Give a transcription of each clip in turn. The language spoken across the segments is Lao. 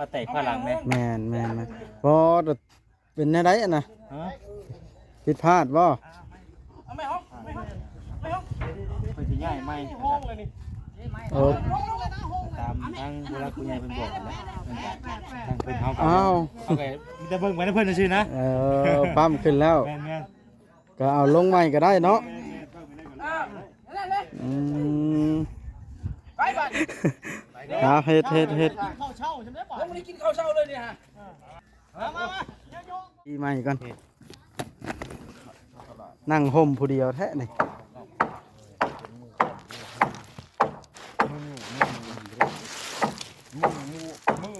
ຝາແຕກຝາຫຼັງແດ່. ແມ່ນໆໆ ບໍ່ ເປັນແນວໃດອັນນະ? ຮະ? ຜິດພາດບໍ່? ເພິ່ນຊິຍ້າຍໃໝ່ ໂອ້ ຕາມທາງຜູ້ຫຼັກຜູ້ໃຫຍ່ເພິ່ນບອກຫັ້ນແຫຼະ. ທາງເພິ່ນ ເຮົາກໍ ອ້າວ ເຮົາກໍມີແຕ່ເບິ່ງໄປນຳເພິ່ນຊື່ໆນະ. ເອີ ປ້ຳຂຶ້ນແລ້ວ. ແມ່ນໆ. ກໍເອົາລົງໃໝ່ກໍໄດ້ເນາະ. ອືມ ໄປບາດນີ້ ເອົາ ເຮັດ ເຮັດ ເຮັດ ຍັງບໍ່ໄດ້ກິນເຂົ້າເຊົ້າເລີຍນີ້ຮະ. ມາ ມາ ມາ ຕີໃໝ່ກ່ອນ. ນັ່ງຮົ່ມຜູ້ດຽວແທ້ນີ້. ມື້ນີ້ ມື້ນີ້ ມື້ນີ້ ມື້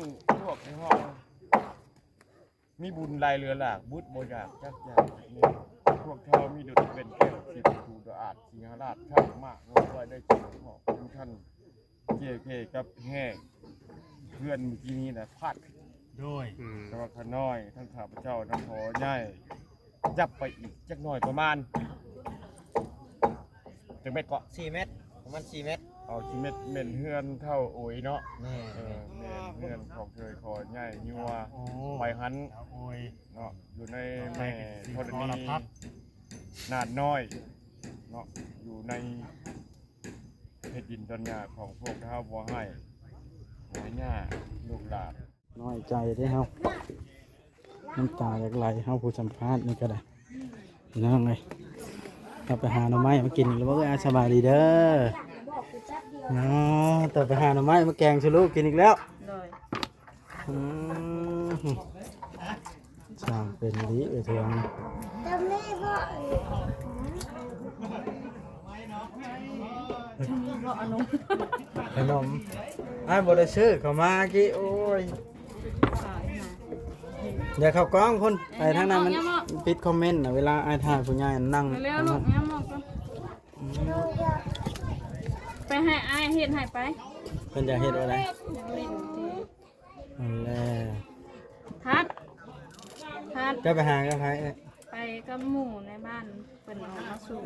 ພວກເຮົາ ມີບຸນຫຼາຍເຫຼືອຫຼາກ ບຸດບໍ່ຢາກຈັກຢ່າງ. ພວກເຮົາມີດຸດເປັນແກ້ວ ສິບປະຕູດອາດ ສິງຫະລາດ ຊ້າງມ້າງົວຄວາຍ ໄດ້ກິນເພາະເປັນຄັນ ເຈເກກັບແຮກ ເພື່ອນມື້ກີ້ນີ້ນະ ພາດ. ໂດຍ ແຕ່ວ່າຂ້ານ້ອຍ ທັງຂ້າພະເຈົ້າ ນຳພໍ່ໃຫຍ່ ຍັບໄປອີກຈັກໜ້ອຍ ປະມານ ຈັກແມັດເກາະ? ສີ່ແມັດ ປະມານສີ່ແມັດ. ເອົາ ສີ່ແມັດ ແມ່ນເຮືອນເຖົ້າໂອຍເນາະ. ແມ່ນ ເອີ ແມ່ນເຮືອນຂອງເທີຍພໍ່ໃຫຍ່ຍົວ ໂອ້ ໄປຫັ້ນ ເຖົ້າໂອຍເນາະ ຢູ່ໃນແມ່ທໍລະນີນາດນ້ອຍເນາະ ຢູ່ໃນແຜ່ນດິນດອນຫຍ້າຂອງພວກເຮົາ ບໍ່ໃຫ້ຫາຍາກລູກຫຼານ. ນ້ອຍໃຈເດ້ເຮົາ ນ້ຳຕາຢາກໄຫຼ ເຮົາຜູ້ສຳພາດນີ້ກໍໄດ້ ພີ່ນ້ອງເອີຍ. ເຮົາໄປຫາໜໍ່ໄມ້ມາກິນອີກແລ້ວບໍ່ເອີຍ? ສະບາຍດີເດີ. ອໍ ຕ້ອງໄປຫາໜໍ່ໄມ້ມາແກງສູ່ລູກກິນອີກແລ້ວ. ໂດຍ ອືມ ຊ່າງເປັນອີ່ຫຼີເອີຍເທື່ອ. ຂະໜົມ ອ້າຍບໍ່ໄດ້ຊື້ເຂົ້າມາກີ້ ໂອ້ຍ. ຢ່າເຂົ້າກ້ອງພຸ້ນ ໄປທາງນັ້ນມັນປິດຄອມເມັນນະ ເວລາອ້າຍຖ່າຍຜູ້ໃຫຍ່ນັ້ນ. ເລັວລູກ ຍ່າງມອງກ່ອນ. ໄປໃຫ້ອ້າຍເຮັດໃຫ້ໄປ. ເພິ່ນຢາກເຮັດບໍ່ໄດ້ ຢາກຫຼິ້ນຕິ. ນັ້ນແຫຼະ ພັດ ພັດ ເຈົ້າໄປຫາກັບໃຜເອີຍ? ໄປກັບໝູ່ໃນບ້ານ ເພິ່ນອອກມາສູ່.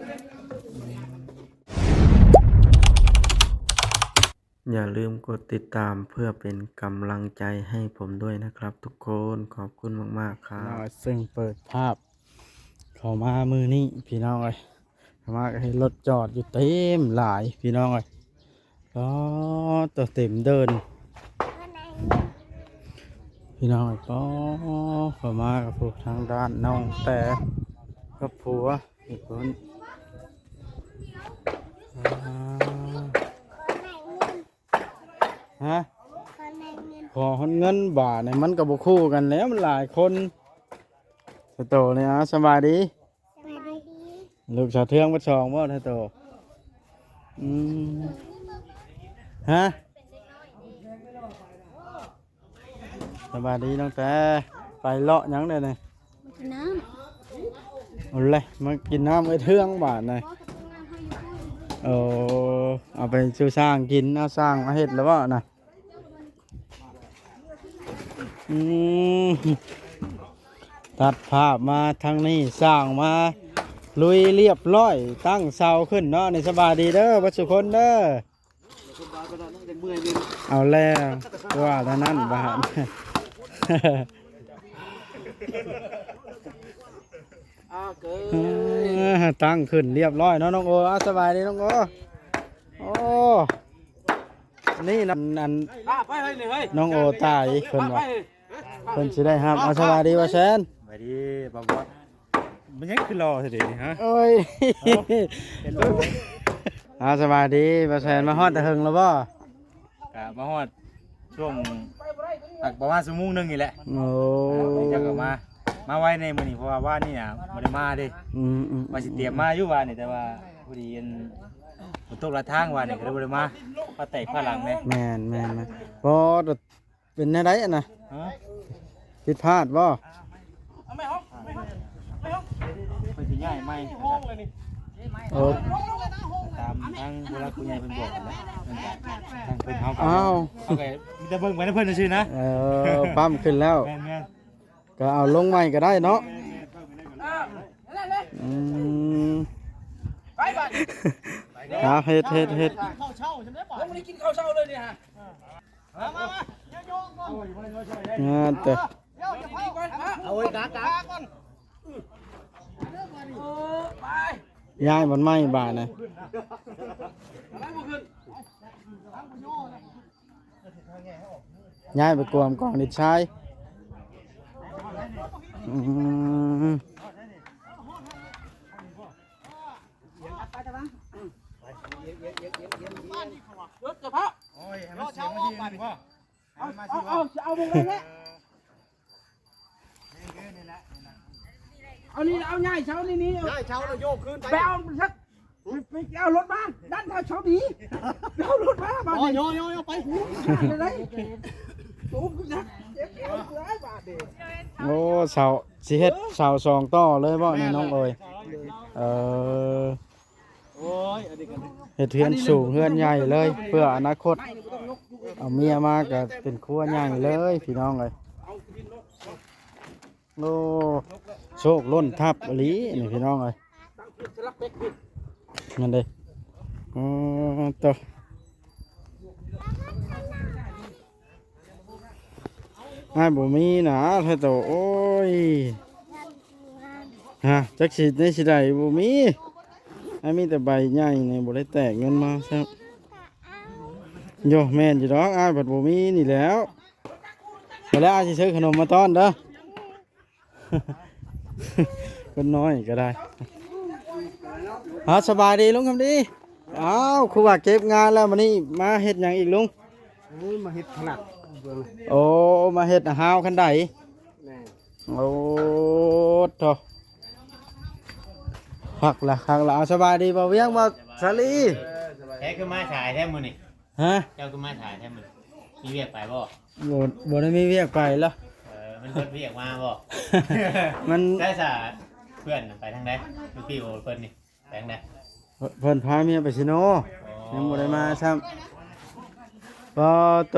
ຢ່າລືມກົດຕິດຕາມເພື່ອເປັນກຳລັງໃຈໃຫ້ຜົມດ້ວຍນະຄັບທຸກຄົນ. ຂອບຄຸນມາກໆ ຄັບ. ເຊິ່ງເປີດພາບເຂົ້າມາມື້ນີ້ ພີ່ນ້ອງເອີຍ ເຂົ້າມາກໍເຫັນລົດຈອດຢູ່ເຕັມຫຼາຍ ພີ່ນ້ອງເອີຍ. ອໍ ໂຕເຕັມເດີ່ນ ພີ່ນ້ອງເອີຍ. ອໍ ເຂົ້າມາກັບພວກທາງດ້ານນ້ອງແຕ່ກັບຜົວອີກຄົນ. ອ່າ ຮະ? ຂໍຮອດເງິນບາດນີ້ ມັນກໍບໍ່ຄູ່ກັນແລ້ວ ມັນຫຼາຍຄົນ. ສະໂຕນີ້ ເອົາ ສະບາຍດີ. ສະບາຍດີ. ລູກສາວເທືອງເບິດສອງບໍ່ ໄທໂຕ? ອືມ ຮະ? ສະບາຍດີນ້ອງແຕ. ໄປເລາະຫຍັງເດ້ນີ້? ມາກິນນ້ຳ. ເອົາແຫຼະ ມາກິນນ້ຳເອື້ອຍເທືອງບາດນີ້. ໂອ້ ເອົາໄປສູ່ຊ້າງກິນ. ເອົາ ຊ້າງມາເຮັດແລ້ວບໍ່ນະ? ອືມ ຕັດພາບມາທາງນີ້ ສ້າງມາລຸຍລຽບຮ້ອຍ ຕັ້ງເສົາຂຶ້ນເນາະ. ນີ້ ສະບາຍດີເດີ ເບິດສູ່ຄົນເດີ. ເອົາແລ້ວ ວ່າແນວນັ້ນບາດ. ຕັ້ງຂຶ້ນລຽບຮ້ອຍເນາະນ້ອງໂອ. ເອົາ ສະບາຍດີນ້ອງໂອ. ໂອ້ ນີ້ນະ ອັນ ນ້ອງໂອຕາຍ ເພິ່ນວ່າ ເພິ່ນຊິໄດ້ຮັບ. ເອົາ ສະບາຍດີບ່າວແຊນ. ສະບາຍດີບ່າວບົດ. ມັນຍັງຄືຫຼໍ່ແທ້ເດນີ້ ຮະ? ໂອ້ຍ ເອີ ເປັນໂອ. ເອົາ ສະບາຍດີບ່າວແຊນ. ມາຮອດແຕ່ເຫິງແລ້ວບໍ່? ກະມາຮອດຊ່ວງ ປະມານຊົ່ວໂມງໜຶ່ງນີ້ແຫຼະ. ໂອ້ ເຈົ້າກໍມາ ມາໄວແດ່ມື້ນີ້ ເພາະວ່າວານນີ້ນະບໍ່ໄດ້ມາເດ້. ອືມໆໆ ວ່າຊິຕຽມມາຢູ່ວານນີ້ ແຕ່ວ່າພໍດີອັນ ຝົນຕົກຫຼາຍທາງວານນີ້ ກໍເລີຍບໍ່ໄດ້ມາ. ຝາແຕກຝາຫຼັງແດ່. ແມ່ນໆໆ ບໍ່ ເປັນແນວໃດອັນນະ? ຮະ? ຜິດພາດບໍ່? ເພິ່ນຊິຍ້າຍໃໝ່ ໂອ້ ຕາມທາງຜູ້ຫຼັກຜູ້ໃຫຍ່ເພິ່ນບອກຫັ້ນແຫຼະ. ທາງເພິ່ນ ເຮົາກໍ ອ້າວ ເຮົາກໍມີແຕ່ເບິ່ງໄປນຳເພິ່ນຊື່ໆນະ. ເອີ ປ້ຳຂຶ້ນແລ້ວ. ແມ່ນໆ ກໍເອົາລົງໃໝ່ກໍໄດ້ເນາະ. ອືມ ໄປບາດນີ້ ເອົາ ເຮັດ ເຮັດ ເຮັດ. ເຂົ້າເຊົ້າຊັ້ນເດ້ ບໍ່ໄດ້ກິນເຂົ້າເຊົ້າເລີຍນີ້ຮະ. ມາ ມາ ມາ. ງານແຕ່ ເອົາໄວ້ກາກ ກາ ຍ້າຍບ່ອນໃໝ່ບາດນະ. ຍ້າຍໄປກວມກອງດິນຊາຍ. ອືມ ໂອ້ຍ ໃຫ້ມັນເສຍງມັນດີໜຶ່ງບໍ່ ໃຫ້ມັນມາຊິບໍ່ ເອົາ ເອົາ ເອົາ ເອົາ ນີ້ແຫຼະ ນີ້ແຫຼະ ເອົານີ້ ເອົາຍ້າຍເສົານີ້ ນີ້ ຍ້າຍເສົາແລ້ວໂຍກຄືນໄປ ໄປເອົາສັກ ໄປ ໄປເອົາລົດມາ ດັນເອົາເສົາໜີ ໄປເອົາລົດມາບາດນີ້ ໂຍ ໂຍ ໂຍ ໄປພຸ້ນ ໄດ້ ໂອ້ ເຈັບແຂນຫຼາຍບາດນີ້. ໂອ້ ເສົາ ຊິເຮັດເສົາສອງຕໍ່ເລີຍບໍ່ນີ້ນ້ອງເອີຍ? ເອີ ໂອ້ຍ ອັນນີ້ກໍ ເຮັດເຮືອນສູງເຮືອນໃຫຍ່ເລີຍ ເພື່ອອະນາຄົດ ເອົາເມຍມາກໍເປັນຄົວໃຫຍ່ເລີຍພີ່ນ້ອງເອີຍ. ໂອ້ ໂຊກລົ້ນທັບອີ່ຫຼີນີ້ພີ່ນ້ອງເອີຍ ນັ້ນເດ້. ອໍ ໂຕ ອ້າຍບໍ່ມີນະແທ້ໂຕ. ໂອ້ຍ ຮະ ຈັກຊິ ໄດ້ຊິໄດ້ ບໍ່ມີ. ອ້າຍມີແຕ່ໃບໃຫຍ່ນີ້ ບໍ່ໄດ້ແຕກເງິນມາຊ້ຳ. ໂຍ ແມ່ນຢູ່ດອກ ອ້າຍພັດບໍ່ມີນີ້ແຫຼ້ວ. ໄປແລ້ວ ອ້າຍຊິຊື້ຂະໜົມມາຕ້ອນເດີ. ຄົນນ້ອຍກໍໄດ້. ເອົາ ສະບາຍດີລຸງຄຳດີ. ອ້າວ ຄືວ່າເກັບງານແລ້ວ ມື້ນີ້ມາເຮັດຫຍັງອີກລຸງ? ໂອ້ຍ ມາເຮັດຂະໜາດເບິ່ງ. ໂອ້ ມາເຮັດຫາວຄັນໄດ. ແມ່ນ. ໂອ້ ໂທ້ ຄັກລະ ຄັກລະ. ເອົາ ສະບາຍດີ ບ່າວວຽງ ບ່າວສາລີ. ເອີ ສະບາຍດີ. ແທ້ ຄືມາສາຍແທ້ມື້ນີ້? ຮະ? ເຈົ້າຄືມາສາຍແທ້ມື້ນີ້? ມີວຽກໄປບໍ່? ບໍ່ ບໍ່ໄດ້ມີວຽກໄປລະ. ເອີ ມັນເບິດວຽກມາບໍ່? ມັນ ໃສສະ ເພື່ອນໄປທາງໃດ? ລູກພີ່ໂອເພິ່ນນີ້ໄປທາງໃດ? ເພິ່ນພາເມຍໄປຊີໂນ. ອໍ ຍັງບໍ່ໄດ້ມາຊ້ຳ. ປາໂຕ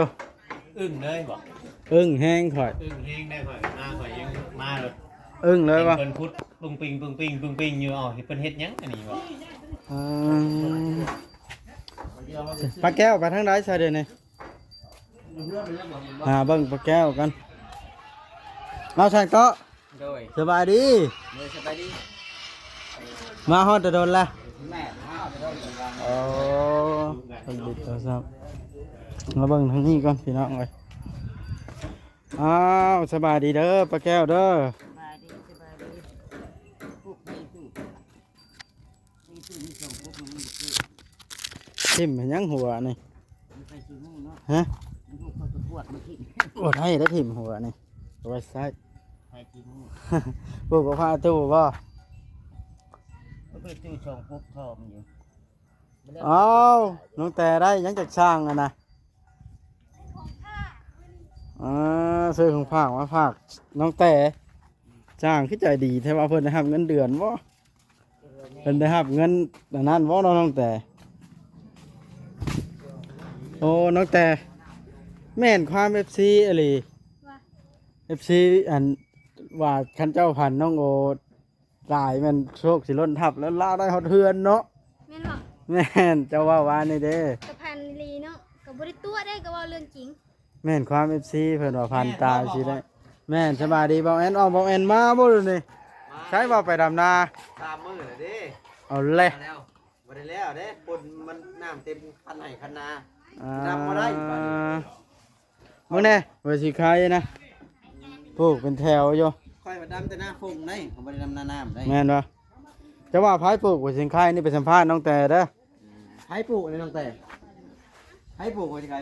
ອຶ້ງເລີຍບໍ່? ອຶ້ງແຮງຂ້ອຍ ອຶ້ງແຮງໄດ໋ຂ້ອຍ ມາຂ້ອຍຍັງມາໂລດ. ອຶ້ງເລີຍບໍ່? ເຫັນເພິ່ນຂຸດປຶ້ງປິງ ປຶ້ງປິງ ປຶ້ງປິງຢູ່. ເອົ້າ ເພິ່ນເຮັດຫຍັງອັນນີ້ບໍ່? ອືມ ປ້າແກ້ວໄປທາງໃດຊະດຽວນີ້? ຫາເບິ່ງປ້າແກ້ວກັນ. ເອົາ ຊ່າງເຕາະ ໂດຍ ສະບາຍດີ. ໂດຍ ສະບາຍດີ. ມາຮອດແຕ່ດົນລະ? ແມ່ນ ມາຮອດແຕ່ດົນລະ. ໂອ້ ເພິ່ນບິດໂທລະສັບ. ມາເບິ່ງທາງນີ້ກ່ອນພີ່ນ້ອງເອີຍ. ອ້າວ ສະບາຍດີເດີປ້າແກ້ວເດີ. ສະບາຍດີ ສະບາຍດີ. ປູກໄປປູກ ມີຕູ້ມີສອງຄົນມັນບໍ່ເກີດ. ຖິ້ມໃຫ້ຫຍັງຫົວນີ້? ມັນໄປຊິຮູ້ເນາະ. ຮະ? ມັນລູກເຂົາຈະກວດມາຖິ້ມ. ບໍ່ໄດ້ເດ້ຖິ້ມຫົວນີ້ ເອົາໄວ້ໃຊ້. ໃຜຊິຮູ້? ປູກກະພ້າວຕູ້ບໍ່? ເອົາໄປຕູ້ສອງປົກທ້ອມຢູ່. ອ້າວ ນ້ອງແຕໄດ້ຫຍັງຈາກຊ່າງຫັ້ນນະ? ອ່າ ຊື້ຂອງຝາກມາຝາກນ້ອງແຕ. ຊ່າງຄືໃຈດີແທ້ວ່າ ເພິ່ນໄດ້ຮັບເງິນເດືອນບໍ່? ເພິ່ນໄດ້ຮັບເງິນອັນນັ້ນບໍ່ເນາະນ້ອງແຕ? ໂອ້ ນ້ອງແຕ ແມ່ນຄວາມເອັຟຊີອີ່ຫຼີ. ວ່າ ເອັຟຊີ ອັນວ່າ ຄັນເຈົ້າພັນນ້ອງໂອຕາຍ ແມ່ນໂຊກຊິລົ້ນທັບແລ້ວ ລາວໄດ້ຮອດເຮືອນເນາະ. ແມ່ນບໍ່? ແມ່ນ ເຈົ້າເວົ້າວ່ານີ້ເດ້. ກະພັນອີ່ຫຼີເນາະ ກະບໍ່ໄດ້ຕົວະເດ້ ກະເວົ້າເລື່ອງຈິງ. ແມ່ນຄວາມເອັຟຊີເພິ່ນວ່າພັນຕາຍຊິໄດ້. ແມ່ນ ສະບາຍດີບ່າວແອນ. ອ້າວ ບ່າວແອນມາບໍ່ດຽວນີ້? ໃສວ່າໄປດຳນາ? ສາມມື້ແລ້ວເດ້. ເອົາແຫຼະ ມາແລ້ວ. ບໍ່ໄດ້ແລ້ວເດ້ ຝົນມັນ ນ້ຳເຕັມຄັນໄຮ່ຄັນນາ. ອ່າ ດຳບໍ່ໄດ້ບາດນີ້. ເບິ່ງແດ່ເວີຊິໄຄນະ ປູກເປັນແຖວຢູ່. ຂ້ອຍວ່າດຳແຕ່ໜ້າຝົນໄດ໋ ຂ້ອຍບໍ່ໄດ້ດຳໜ້ານ້ຳໄດ໋. ແມ່ນບໍ່? ຈະວ່າໃຜປູກເວີຊິໄຄນີ້ ໄປສຳພາດນ້ອງແຕເດີ. ໃຜປູກນີ້ນ້ອງແຕ? ໃຜປູກເວີຊິໄຄ?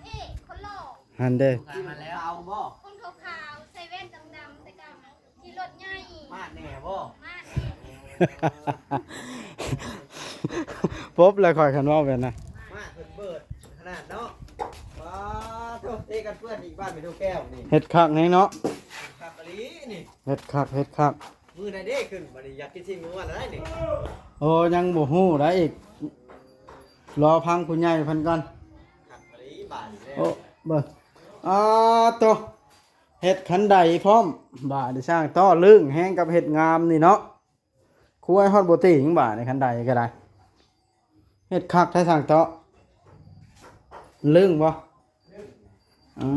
ເອກ ຄົນຫຼໍ່ ຫັ້ນເດ້. ຄົນຂາວບໍ່? ຄົນຂາວໆ ໃສ່ແວ່ນດຳໆ ແຕ່ກໍ ຂີ່ລົດໃຫຍ່. ມາດແດ່ບໍ່? ມາດແດ່. ປົບແລ້ວຂ້ອຍ ຄັນເວົ້າແບບນັ້ນ. ມາດເພິ່ນເບີດຂະໜາດເນາະ. ວ້າ ໂທ້ ເຕະກັນເປື້ອນອີກ ບ້ານແມ່ຕູ້ແກ້ວນີ້. ເຮັດຄັກແຮງເນາະ. ຄັກອີ່ຫຼີນີ້. ເຮັດຄັກ ເຮັດຄັກ. ມື້ໃດເດ້ຂຶ້ນ ບັດນີ້ຢາກກິນຊີ້ນງົວແລ້ວໄດ໋ນີ້. ໂອ້ ຍັງບໍ່ຮູ້ໄດ໋ອີກ ລໍຟັງຜູ້ໃຫຍ່ເພິ່ນກ່ອນ. ຄັກອີ່ຫຼີບາດນີ້. ໂອ້ ເບິ່ງ ອາໂຕ ເຮັດຄັນໄດພ້ອມ ບາດນີ້ຊ່າງຕໍ່ ລຶ້ງແຮງກັບເຮັດງາມນີ້ເນາະ. ຄວາຍຮອດບໍ່ຕີງບາດນີ້ ຄັນໄດກໍໄດ້. ເຮັດຄັກແທ້ຊ່າງເຕາະ ລຶ້ງບໍ່? ອື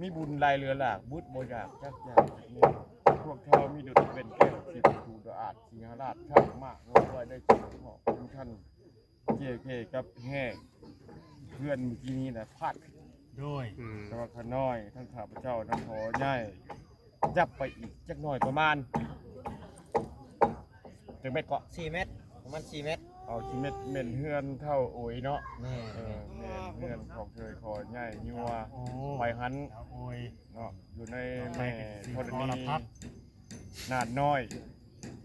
ມີບຸນຫຼາຍເຫຼືອຫຼາກ ບຸດບໍ່ຢາກຈັກຢ່າງຈັກແນວ. ພວກເຮົາມີດຸດເປັນແກ້ວ ສິບປະຕູດອາດ ສິງຫະລາດ ຊ້າງມ້າ ງົວຄວາຍ ໄດ້ເຈົ້າເພາະຄຸນທັນ ເຈເກກັບແຮກ ເພື່ອນມື້ກີ້ນີ້ນະ ພາດ. ໂດຍ ແຕ່ວ່າຂ້ານ້ອຍ ທັງຂ້າພະເຈົ້ານະ ຂໍຍ້າຍ ຍັບໄປອີກຈັກໜ້ອຍ ປະມານ ຈັກແມັດເກາະ? ສີ່ແມັດ ປະມານສີ່ແມັດ. ເອົາ ສີ່ແມັດ ແມ່ນເຮືອນເຖົ້າໂອຍເນາະ. ແມ່ນ ເອີ ແມ່ນເຮືອນຂອງເຄີຍ ຂໍຍ້າຍຍົວ ໂອ້ ໄປຫັ້ນ ເຖົ້າໂອຍເນາະ ຢູ່ໃນແມ່ທໍລະນີ ນາດນ້ອຍ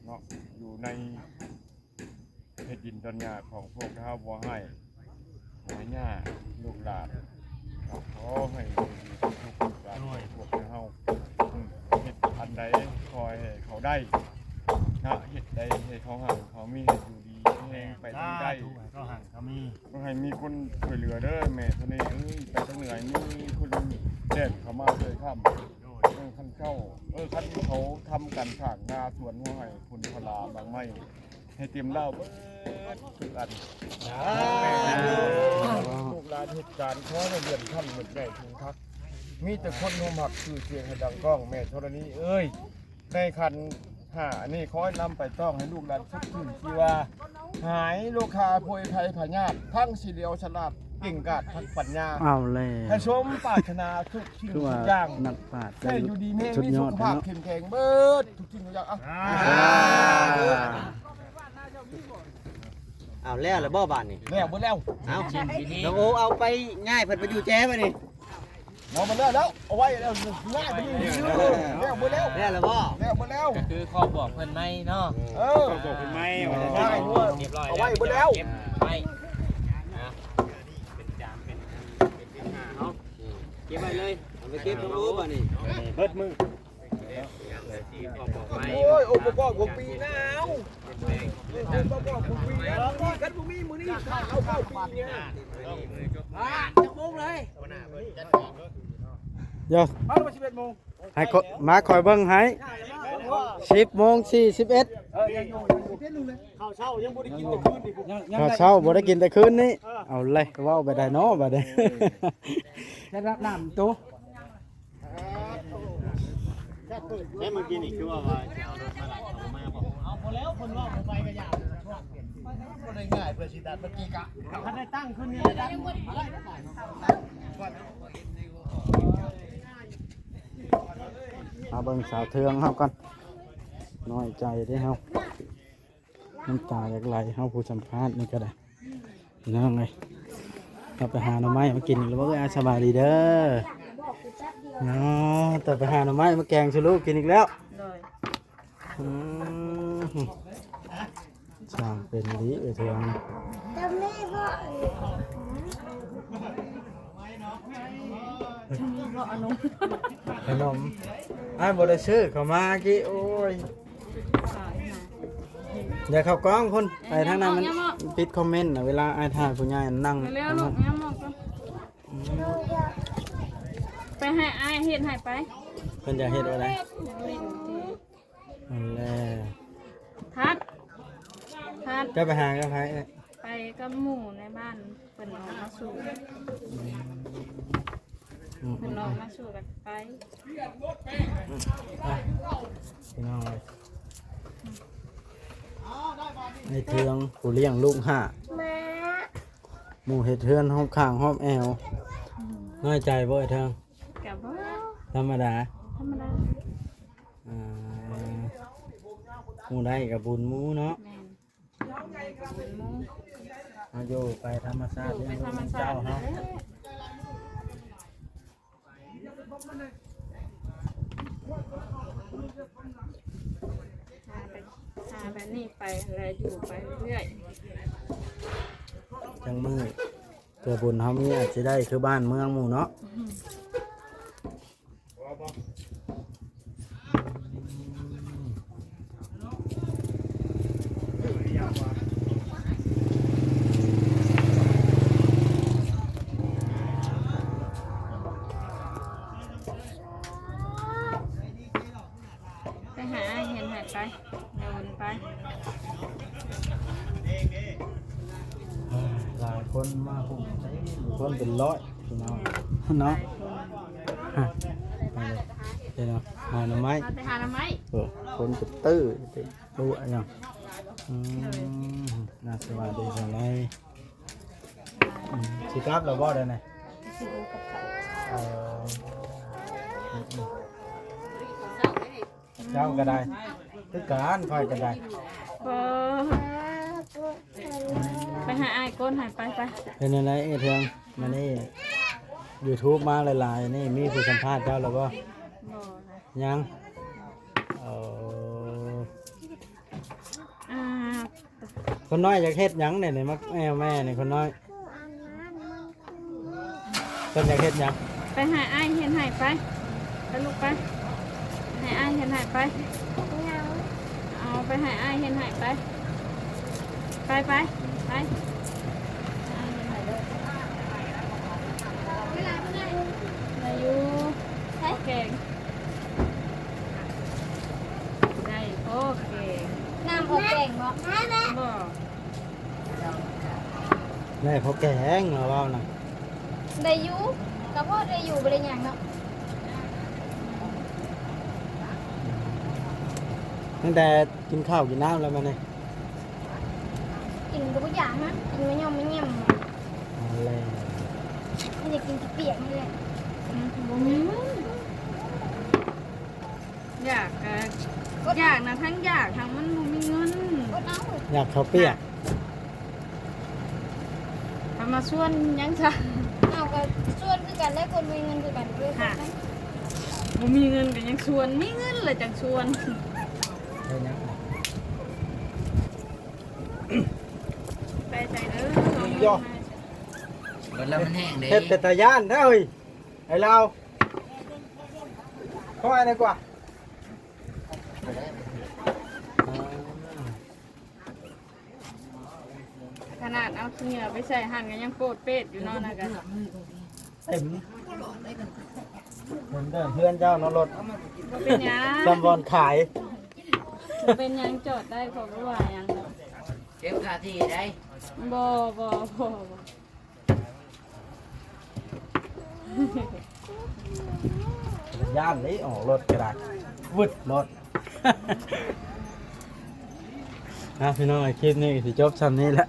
ເນາະ ຢູ່ໃນ ເຂດດິນດອນຫຍ້າຂອງພວກເຮົາ ບໍ່ໃຫ້ຫາຍາກລູກຫຼານເນາະ. ຂໍໃຫ້ມີຄວາມສຸກລູກຫຼານຂອງພວກເຮົາ ເຮັດອັນໃດຂໍໃຫ້ເຂົາໄດ້ເນາະ ເຮັດໃດໃຫ້ເຂົາຮັ່ງເຂົາມີ ໃຫ້ຢູ່ດີມີແຮງໄປທາງໃດ ສາທຸ ໃຫ້ເຂົາຮັ່ງເຂົາມີ ຂໍໃຫ້ມີຄົນຊ່ວຍເຫຼືອເດີແມ່ເທົ່ານີ້ເອີຍ. ໄປທາງເໜືອໃຫ້ມີຄົນແລ່ນເຂົ້າມາຊ່ວຍຄ້ຳ ໂດຍ ເອີ ຄັນເຈົ້າ ເອີ ຄັນເຂົາທຳການສ້າງນາສວນ ຂໍໃຫ້ຜົນຜະລາໝາກໄມ້ ໃຫ້ເຕັມລາວເບິດທຸກອັນ. ສາທຸ ລູກຫຼານເຮັດການ ຂໍໃຫ້ເລື່ອນຂັ້ນເລີດໃຫຍ່ສູງຄັກ ມີແຕ່ຄົນຮູ້ຮັກຊື່ສຽງໃຫ້ດັງກ້ອງ. ແມ່ທໍລະນີເອີຍ ໃນຂັນຫ້າອັນນີ້ ຂໍໃຫ້ນຳໄປຕ້ອງໃຫ້ລູກຫຼານສົດຊື່ນຊີວາ ຫາຍໂລຄາໂພຍໄພພະຍາດ ທັງສີຫຼຽວສະຫຼາດ ເກັ່ງກາດທັງປັນຍາ ເອົາແລ້ວ ໃຫ້ສົມປາດຖະໜາທຸກສິ່ງທຸກຢ່າງ ໃຫ້ຢູ່ດີມີແຮງ ມີສຸຂະພາບເຂັ້ມແຂງເບິດ ທຸກສິ່ງທຸກຢ່າງ. ເອົາ ເອົາແລ້ວລະບໍ່ບາດນີ້? ແລ້ວເບິດແລ້ວ. ເອົາ ນ້ອງໂອ ເອົາໄປ ຍ້າຍເພິ່ນໄປຢູ່ແຈບາດນີ້. ເອົາມາແລ້ວ ເອົາໄວ້ແລ້ວ ຍ້າຍໄປຢູ່ຊື່ໆ. ແລ້ວເບິດແລ້ວ. ແລ້ວລະບໍ່? ແລ້ວເບິດແລ້ວ. ກໍຄືຂໍບອກເພິ່ນໃໝ່ເນາະ. ເອີ ຂໍບອກເພິ່ນໃໝ່ ເອົາໄວ້ເບິດແລ້ວ. ເກັບໄວ້ ເອົາ ເກັບໄວ້ເລີຍ ເອົາໄປເກັບນ້ອງໂອບາດນີ້ ເບິດມື້. ໂອ້ຍ ອົງປະກອບຂອງປີນາ ເອົາ ອົງປະກອບຂອງປີນາ ຄັນບໍ່ມີມື້ນີ້ ເອົາເຂົ້າປີນາ. ຈັກໂມງເລີຍ? ດຽວ ມາສິບເອັດໂມງ ໃຫ້ ມາ ຂ້ອຍເບິ່ງໃຫ້ ສິບໂມງສີ່ສິບເອັດ. ເອີ ຍັງຢູ່ ຍັງຢູ່ ເຂົ້າເຊົ້າຍັງບໍ່ໄດ້ກິນແຕ່ຄືນນີ້ ເຂົ້າເຊົ້າບໍ່ໄດ້ກິນແຕ່ຄືນນີ້. ເອີ ເອົາເລີຍ ເວົ້າໄປໄດ້ເນາະບາດນີ້ ຈະຮັບນ້ຳໂຕ. ແລ້ວມື້ກີ້ນີ້ຄືວ່າ ວ່າຊິເອົາລົດມາລັກ ເອົາມາບໍ່? ເອົາບໍ່ແລ້ວ ເພິ່ນເວົ້າໄປກໍຢ່າ ບໍ່ໄດ້ງ່າຍເພື່ອຊິຕັດປະຕິກະ ຄັນໄດ້ຕັ້ງຂຶ້ນນີ້ໄດ້. ມາເບິ່ງສາວເທືອງເຮົາກ່ອນ ນ້ອຍໃຈເດ້ເຮົາ. ນ້ຳຕາຢາກໄຫຼ ເຮົາຜູ້ສຳພາດນີ້ກໍໄດ້ ພີ່ນ້ອງເອີຍ. ເຮົາໄປຫາໜໍ່ໄມ້ມາກິນແລ້ວບໍ່ເອີຍ? ສະບາຍດີເດີເນາະ. ຕ້ອງໄປຫາໜໍ່ໄມ້ມາແກງສູ່ລູກກິນອີກແລ້ວ. ໂດຍ ອືມ ຊ່າງເປັນອີ່ຫຼີເອີຍເທືອງ. ຂະໜົມ ອ້າຍບໍ່ໄດ້ຊື້ເຂົ້າມາກີ້ ໂອ້ຍ. ຢ່າເຂົ້າກ້ອງພຸ້ນ ໄປທາງນັ້ນມັນ ຍາມອກ ຕິດຄອມເມັນນະ ເວລາອ້າຍຖ່າຍຜູ້ໃຫຍ່ນັ້ນ ໄປເລັວລູກ ຍາມອກກ່ອນ ອືມ ໄປໃຫ້ອ້າຍເຮັດໃຫ້ໄປ. ເພິ່ນຢາກເຮັດວ່າໃດ? ນັ້ນແຫຼະ ພັດ ພັດ ເຈົ້າໄປຫາກັບໃຜເອີຍ? ໄປກັບໝູ່ໃນບ້ານ. ເພິ່ນອອກມາສູ່ ອືມ ເພິ່ນອອກມາສູ່ກັນໄປ ອ່ະ ພີ່ນ້ອງເອີຍ. ໄອ້ເທືອງ ຜູ້ລ້ຽງລູກຫ້າ ໝູ່ເຮັດເຮືອນຮອບຂ້າງຮອບແອວ ອືມ ນ້ອຍໃຈບໍ່ໄອ້ເທືອງ? ກະບໍ່ ທຳມະດາ ທຳມະດາ ອ່າ ໝູ່ໄດ້ກະບຸນໝູ່ເນາະ. ແມ່ນ ເຮົາຢູ່ໄປທຳມະຊາດ ຢູ່ໄປທຳມະຊາດເນາະ ຫາແບບນີ້ໄປແລ້ວຢູ່ໄປເລື້ອຍໆ ຈັກມື້ເທື່ອບຸນເຮົາມີອາດຊິໄດ້ຄືບ້ານເມືອງໝູ່ເນາະ. ອືມ ໄປຫາອ້າຍເຮັດໃຫ້ໄປ ເດີນໄປ. ຫຼາຍຄົນມາຮຸ້ມໃສ່ ຄົນເປັນຮ້ອຍພີ່ນ້ອງເນາະ. ອ່ະ ໄປເລີຍ ເດີເນາະ ຫາໜໍ່ໄມ້ ເຮົາໄປຫາໜໍ່ໄມ້ ໂອ້ ຄົນກະຕື້ເຕັມຕົວະຫຍັງ ອືມ ໜ້າສະບາຍດີສະບາຍ ອືມ ຊິກັບແລ້ວບໍ່ດຽວນີ້? ເອີ ອືມໆ ເຈົ້າກໍໄດ້ ຄືກັນ ຂ້ອຍກໍໄດ້ ບໍ່ ໄປຫາອ້າຍກ່ອນ ໃຫ້ໄປ ໄປ ເປັນຈັ່ງໃດເອື້ອຍເທື່ອງ ມານີ້ ຢູທູບມາຫຼາຍໆ ນີ້ ມີຜູ້ສຳພາດເຈົ້າແລ້ວບໍ່? ບໍ່ ຍັງ ເອີ ອ່າ ຄົນນ້ອຍຢາກເຮັດຫຍັງນີ້ ນີ້ ມາແອວແມ່ນີ້ ຄົນນ້ອຍ ເພິ່ນຢາກເຮັດຫຍັງ? ໄປໃຫ້ອ້າຍເຮັດໃຫ້ໄປ ໄປລູກໄປ ໃຫ້ອ້າຍເຮັດໃຫ້ໄປ ເອົາໄປໃຫ້ອ້າຍເຮັດໃຫ້ໄປ ໄປ ໄປ ໄປ ອ້າຍເຮັດໃຫ້ເດີ ໄດ້ຢູ່ ໄປແກງ ໄດ້ພໍແກງ ນ້ຳພໍແກງບໍ່? ບໍ່ ໄດ້ພໍແກງ ເຮົາເວົ້ານະ ໄດ້ຢູ່ ກະພໍໄດ້ຢູ່ ບໍ່ໄດ້ຫຍັງເນາະ ຕັ້ງແຕ່ກິນເຂົ້າກິນນ້ຳແລ້ວມານີ້ ກິນກະບໍ່ຢາກນະ ກິນມາຫຍ້ອມມາແຫຍ້ມ ເອົາແລ້ວ ມັນຢາກກິນກະປຽກນີ້ແຫຼະ ອືມ ບໍ່ມີເງິນ ຢາກກະ ອົດເອົາ ຢາກນະ ທັງຢາກທັງມັນບໍ່ມີເງິນ ອົດເອົາ ຢາກເຂົ້າປຽກ ເອົາມາຊວນຫຍັງຊະ ເອົາກະຊວນຄືກັນແຫຼະ ຄົນບໍ່ມີເງິນຄືກັນ ບໍ່ມີເງິນກະຍັງຊວນ ມີເງິນລະຈັ່ງຊວນ ໄປໃສເດີ ເອົາເງິນມາໃສ ເບິດແລ້ວມັນແຫ້ງເດ້ ເຮັດເປັນຕາຢ້ານແທ້ເຮີ້ຍ ໄອ້ລາວ ເຂົ້າມາດີກວ່າ ຂະໜາດເອົາຂີ້ເຫຍື້ອໄປໃສ່ຫັ້ນກະຍັງໂປດເປດຢູ່ເນາະ ນັ້ນກະເຕັມ ເຫັນເດີເຮືອນເຈົ້າເນາະ ລົດ ບໍ່ເປັນຫຍັງ ຈຳບ່ອນຂາຍ ບໍ່ເປັນຫຍັງ ຈອດໄດ້ ເພາະບໍ່ວ່າຫຍັງດອກ ເກັບຄ່າທີ່ໄດ້ ບໍ່ ບໍ່ ບໍ່ ບໍ່ ຢ້ານເດ້ ອອກລົດກະໄດ້ ວຶດລົດ ອ່ະ ພີ່ນ້ອງ ຄລິບນີ້ກະຊິຈົບຊ່ຳນີ້ແຫຼະ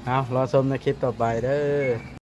ເອົາ ລໍຊົມໃນຄລິບຕໍ່ໄປເດີ.